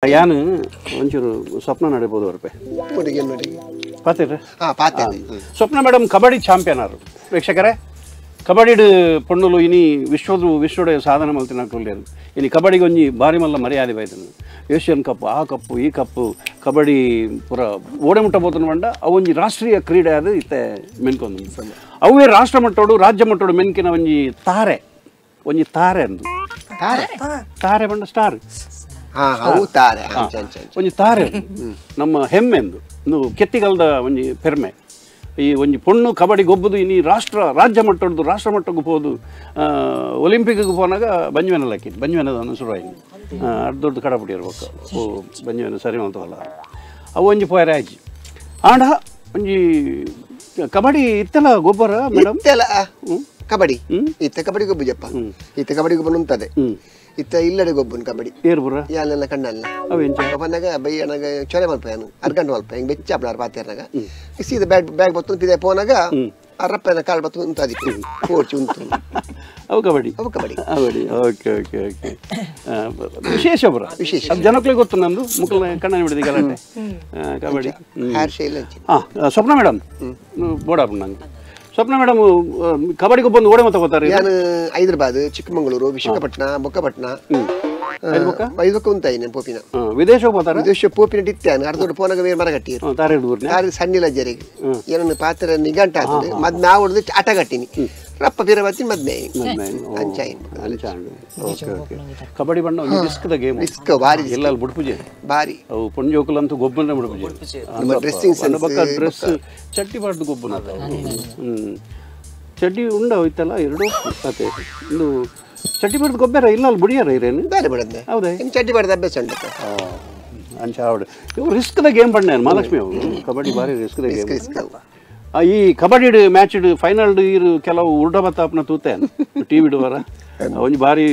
ಯಾನು ಒಂಚೂರು ಸ್ವಪ್ನ ನಡೆಬೋದು ರೂಪಾಯಿ ಪಾತಿರ. ಸ್ವಪ್ನ ಮೇಡಮ್ ಕಬಡ್ಡಿ ಚಾಂಪಿಯನ್ ಅವರು. ವೀಕ್ಷಕರೇ, ಕಬಡ್ಡಿ ಪೊಣ್ಣುಲು ಇನಿ ವಿಶ್ವದ ವಿಶ್ವದ ಸಾಧನೆ ಮಲ್ತಿನ ಇನಿ ಕಬಡ್ಡಿಗೆ ಒಂಜಿ ಭಾರಿ ಮಲ್ಲ ಮರ್ಯಾದೆ ಬೈದನು. ಏಷ್ಯನ್ ಕಪ್, ಆ ಕಪ್ಪು, ಈ ಕಪ್ಪು, ಕಬಡ್ಡಿ ಪೂರ ಓಡೆ ಮುಟ್ಟ ಬೋತನ ಬಂಡ ಅವೊಂಜಿ ರಾಷ್ಟ್ರೀಯ ಕ್ರೀಡೆ ಅದು ಇತ್ತೆ ಮೆನ್ಕೊಂದು. ಅವೇ ರಾಷ್ಟ್ರ ಮಟ್ಟೋಡು ರಾಜ್ಯ ಮಟ್ಟೋಡು ಮೆನ್ಕಿನ ಒಂಜಿ ತಾರೆ, ಒಂಜಿ ತಾರೆ ಅಂದು ತಾರೆ ಬಂಡ ಸ್ಟಾರ್, ಒಂಜಿ ತಾರೆ ನಮ್ಮ ಹೆಮ್ಮೆಂದು ಕೆತ್ತಿಗಲ್ದ ಒಂಜಿ ಪೆರ್ಮೆ. ಈ ಒಂಜಿ ಪೊಣ್ಣು ಕಬಡ್ಡಿ ಗೊಬ್ಬದು ಇನಿ ರಾಷ್ಟ್ರ ರಾಜ್ಯ ಮಟ್ಟದ್ದು ರಾಷ್ಟ್ರ ಮಟ್ಟಕ್ಕೂ ಹೋದು ಒಲಿಂಪಿಕ್ಗೆ ಹೋನಾಗ ಬಂಜ್ವೆನಲ್ಲ ಹಾಕಿದ್ದು. ಬಂಜ್ವೆನದ ಶುರುವಾಯಿ ಅರ್ಧ ದೊಡ್ಡ ಕಡಪುಡಿ ಇರ್ಬೇಕು, ಓ ಬಂಜ್ವೆನ ಸರಿ ಅಂತವಲ್ಲ ಅವು ಒಂಜಿ ಪೋಯರ ಆಯ್ತು. ಆಂಡ ಒಂಜಿ ಕಬಡ್ಡಿ ಇತ್ತೆಲ್ಲ ಗೊಬ್ಬರ ಮೇಡಮ್ ಕಬಡ್ಡಿ ಇತ್ತ ಕಬಡ್ಡಿ ಗೊಬ್ಬುಜಪ್ಪ, ಇತ್ತ ಕಬಡ್ಡಿ ಗೊಬ್ಬರ ಉಂಟದೆ ಇತ್ತ ಇಲ್ಲಡೆ ಗೊಬ್ಬನ್ ಕಬಡ್ಡಿ ಏರ್ಬುರ ಯಾಲೆಲ್ಲ ಕಣ್ಣಲ್ಲ ಬಂದಾಗ ಬೈಯನಾಗ ಚೊರೆ ಮಲ್ಪ ಏನು ಅರ್ಗಂಟು ಮಲ್ಪ ಹಿಂಗೆ ಬೆಚ್ಚ ಆಪಣ ಪಾತೇರ್ನಾಗ ಸೀದಾ ಬ್ಯಾಗ್ ಬ್ಯಾಗ್ ಬತ್ತು ಪಿದೆ ಪೋನಾಗ ಅರಪ್ಪನ ಕಾಲು ಬತ್ತು ಉಂಟು ಅದಕ್ಕೆ ಕೋಚ್ ಉಂಟು. ಅವು ಕಬಡ್ಡಿ, ಅವು kabaddi kabaddi. Okay okay okay. ವಿಶೇಷ ಬರ ವಿಶೇಷ ಜನಕ್ಕಳಿಗೆ ಗೊತ್ತು ನಮ್ಮದು ಮುಕ್ಕಳ ಕಣ್ಣನ ಬಿಡಿದ ಗಲಾಟೆ ಕಬಡ್ಡಿ. ಹಾಂ ಸ್ವಪ್ನ ಮೇಡಮ್ ಬೋಡಾಪ ನಂಗೆ. ಸ್ವಪ್ನ ಮೇಡಮ್ ಕಬಡ್ಡಿ ಗೊಬ್ಬಂದು ಓಡೆ ಮತ್ತೆ ಹೋಗ್ತಾರೆ. ನಾನು ಹೈದರಾಬಾದ್, ಚಿಕ್ಕಮಗಳೂರು, ವಿಶಾಖಪಟ್ಟಣ, ಬೊಕ್ಕಪಟ್ಟಣ ಐದಕ್ಕೆ ಉಂಟಾಯಿ ನಾನು ಪೋಪಿನ. ವಿದೇಶ ಹೋಗ್ತಾರೆ, ವಿದೇಶ ಪೋಪಿನ ಇತ್ತೆ ಅರ್ಧ ಪೋನಾಗ ಬೇರೆ ಮರ ಕಟ್ಟಿ ಸಣ್ಣಿಲ್ಲ ಜರಿಗೆ ಏನನ್ನು ಪಾತ್ರ ನಿಘಂಟ ಆಗ್ತದೆ. ಮದ್ ನಾವು ಹೊಡೆದು ಆಟ ಕಟ್ಟಿನಿ ರಪ್ಪ ಬೀರ ಬತ್ತಿ ಮದ್ಮೆ ಅಂಚಾಯಿ. ಕಬಡ್ಡಿ ಬಣ್ಣ risk the game, risk ಭಾರಿ ಎಲ್ಲ ಬುಡ್ಪುಜೆ ಭಾರಿ. ಅವು ಪೊಂಜೋಕುಲಂತೂ ಗೊಬ್ಬನ ಬುಡ್ಪುಜೆ dressing sense dress ಚಡ್ಡಿ ಬಾರ್ದು ಗೊಬ್ಬನ. ಚಡ್ಡಿ ಉಂಡ ಹೋಯ್ತಲ್ಲ ಎರಡು ಕತೆ. ಇನ್ನು ಚಡ್ಡಿ ಬಾರ್ದು ಗೊಬ್ಬರ ಇಲ್ಲ ಅಲ್ಲಿ ಬುಡಿಯಾರ ಇರೇನು ಬೇರೆ ಬಿಡದೆ. ಹೌದಾ, ಚಡ್ಡಿ ಬಾರ್ದು ಅಭ್ಯಾಸ ಉಂಟು ಅಂಚ ಆವಡು. ಇವು risk the game ಬಣ್ಣ ಮಹಾಲಕ್ಷ್ಮಿ ಅವರು ಕಬಡ್ಡಿ ಭಾರಿ risk the game. ಈ ಕಬಡ್ಡಿ ಮ್ಯಾಚ್ ಫೈನಲ್ ಇರು ಕೆಲವು ಉಲ್ಟ ಬತ್ತಾಪನ ತೂತೆ ಟಿ ವಿ ಡುವರ ಒಂಜಿ ಬಾರಿ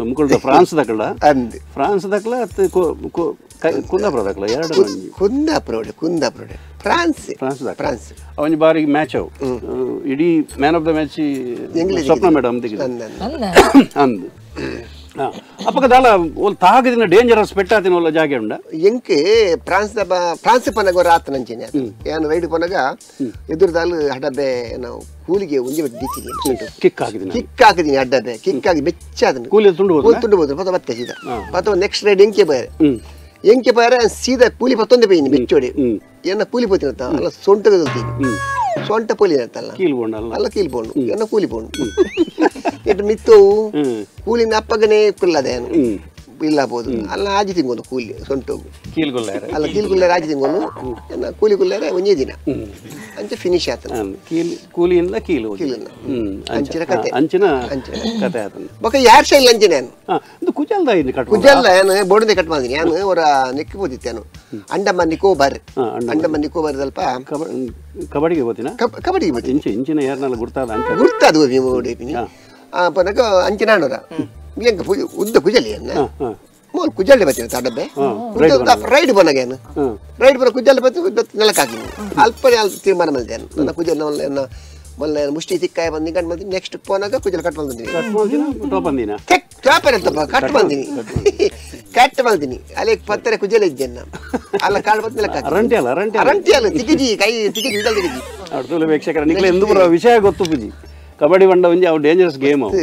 ಮುಕುಲ್ದ ಫ್ರಾನ್ಸ್ ದಕಲ, ಫ್ರಾನ್ಸ್ ದಕಲ ಅತ್ತು ಕುಂದಾಪುರ ದಕಲ ಎರಡು ಕುಂದಾಪುರ ಕುಂದಾಪುರ ಫ್ರಾನ್ಸ್ ಫ್ರಾನ್ಸ್ ದಕಲ ಫ್ರಾನ್ಸ್ ಒಂಜಿ ಬಾರಿ ಮ್ಯಾಚ್ ಅವು. ಇಡೀ man of the match Swapna madam ಅಂದು. ಅಪ್ಪಕದಾಲ ಒಲ್ ತಾಗದಿನ ಡೇಂಜರಸ್ ಪೆಟ್ಟಾತಿನ ಒಲ್ಲ ಜಾಗೆ ಉಂಡ ಎಂಕ್ ಫ್ರಾನ್ಸ್ ದಬ ಫ್ರಾನ್ಸ್ ಪನಗ ರಾತ್ ನಂಚಿನ ಯಾನು ರೈಡ್ ಪನಗ ಎದುರುದಾಲು ಹಡಬೆ ನಾವು ಕೂಲಿಗೆ ಒಂಜಿ ಬಿಟ್ಟಿನಿ ಕಿಕ್ ಹಾಕಿದಿನಿ, ಕಿಕ್ ಹಾಕಿದಿನಿ ಅಡ್ಡಬೆ ಕಿಕ್ ಆಗಿ ಬೆಚ್ಚಾದನು ಕೂಲಿ ತುಂಡು ಹೋದ ತುಂಡು ಹೋದ ಪತ ಮತ್ತೆ ಸೀದಾ ಪತ ನೆಕ್ಸ್ಟ್ ರೈಡ್ ಎಂಕೆ ಬಯರೆ ಎಂಕೆ ಬಯರೆ ಸೀದಾ ಕೂಲಿ ಪತ್ತೊಂದೆ ಬೈನಿ ಬೆಚ್ಚೋಡಿ ಏನ ಕೂಲಿ ಪೋತಿನತ್ತ ಅಲ್ಲ ಸೊಂಟಗ ದೊಲ್ತೀನಿ ಸೊಂಟ ಪೋಲಿ ಅಂತಲ್ಲ ಕೀಲ್ ಬೋಂಡಲ್ಲ ಅಲ್ಲ ಕೀಲ್ ಬೋಂಡು ಏನ ಕೂಲಿ ಬೋಂಡು ಇಟ್ಟು ಮಿತ್ತು ಕೂಲಿನ ಅಪ್ಪಗನೇ ಕುಲ್ಲದೇನು ಇಲ್ಲ ಬೋದು ಅಲ್ಲ ಆಜಿ ತಿಂಗೋನು ಕೂಲಿ ಸೊಂಟೋಗು ಕೀಲ್ಗುಲ್ಲಾರೆ ಅಲ್ಲ ಕೀಲ್ಗುಲ್ಲಾರೆ ಆಜಿ ತಿಂಗೋನು ಕೂಲಿ ಗುಲ್ಲಾರೆ ಒಂದೇ ದಿನ ಅಂಚೆ ಫಿನಿಶ್ ಆತನ ಕೀಲ್ ಕೂಲಿಯಿಂದ ಕೀಲು ಕೀಲಿನ ಅಂಚಿನ ಕತೆ ಅಂಚಿನ ಕತೆ ಆತನ ಬೊಕ ಯಾರ್ ಶೈಲಿ ಅಂಚಿನ ಇದು ಕುಜಲ್ದ ಇದು ಕಟ್ ಕುಜಲ್ದ ಏನು ಬೋರ್ಡದೆ ಕಟ್ ಮಾಡಿದೀನಿ ನಾನು ಅವರ ನೆಕ್ಕಿ ಹೋದಿತ್ತೇನು ಅಂಡಮಾನ್ ನಿಕೋಬಾರ್, ಅಂಡಮಾನ್ ನಿಕೋಬಾರ್ ಸ್ವಲ್ಪ ಕಬಡ್ಡಿಗೆ ಹೋಗ್ತೀನ ಕಬಡ್ಡಿಗೆ ಹೋಗ್ತೀನಿ. ಇಂಚೆ ಇಂಚಿನ ಯಾರನ್ನೆಲ್ಲ ಗುರ್ತಾದ ಅಂಚೆ ಗುರ್ತಾದ ಹೋಗಿ ಪನಕ ಅಂಚಿನಾಣೋರ ಎಂಕ ಉದ್ದ ಕುಜಲಿ ಅನ್ನ ಮೋಲ್ ಕುಜಲ್ಲೆ ಬತ್ತೀನಿ ತಡಬ್ಬೆ ರೈಡ್ ಬನಗೇನು ರೈಡ್ ಬನ ಕುಜಲ್ಲೆ ಬತ್ತಿ ನೆಲಕ್ಕೆ ಹಾಕಿನಿ ಅಲ್ಪನೆ ಅಲ್ಪ ತೀರ್ಮಾನ ಮಾಡಿದ್ದೇನೆ ನನ್ನ ಕುಜಲ್ ಮೊನ್ನೆ ಮುಷ್ಟಿ ತಿಕ್ಕಾಯ ಬಂದು ನಿಂಕಂಡು ಬಂದು ನೆಕ್ಸ್ಟ್ ಪೋನಾಗ ಕುಜಲ್ ಕಟ್ ಬಂದಿನಿ ಟಾಪರ್ ಎಂತಪ್ಪ ಕಟ್ ಬಂದಿನಿ ಕಟ್ ಬಂದಿನಿ ಅಲ್ಲಿ ಪತ್ತರೆ ಕುಜಲ್ ಇದ್ದೇನೆ ಅಲ್ಲ ಕಾಳು ಬಂದು ನೆಲಕ್ಕೆ ಅರಂಟಿ ಅಲ್ಲ ಅರಂಟಿ ಅರಂಟಿ ಅಲ್ಲ ತಿಕ್ಕಿಜಿ ಕೈ ತಿಕ್ಕಿಜಿ ಉದಲ್ ತಿಕ್ಕಿಜಿ ವೀಕ್ಷಕರ ನಿಕ್ಲೆ ಎಂದು ವಿಷಯ ಗೊತ್ತು ಪುಜಿ ಕಬಡ್ಡಿ ಬಂಡ ಒಂಜಿ ಅವು ಡೇಂಜರಸ್ ಗೇಮ್ ಅವು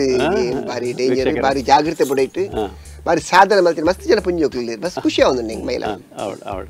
ಭಾರಿ ಡೇಂಜರ್ ಭಾರಿ ಜಾಗ್ರತೆ ಬಡೈಟ್ ಭಾರಿ ಸಾಧನೆ ಮಾಡ್ತೀನಿ ಮಸ್ತ್ ಜನ ಪುಂಜಿ ಹೋಗ್ಲಿಲ್ಲ ಬಸ್ ಖುಷಿ ಆവുಂದು ನಿಂಗೆ ಮೈಲ ಅವಳು ಅವಳು.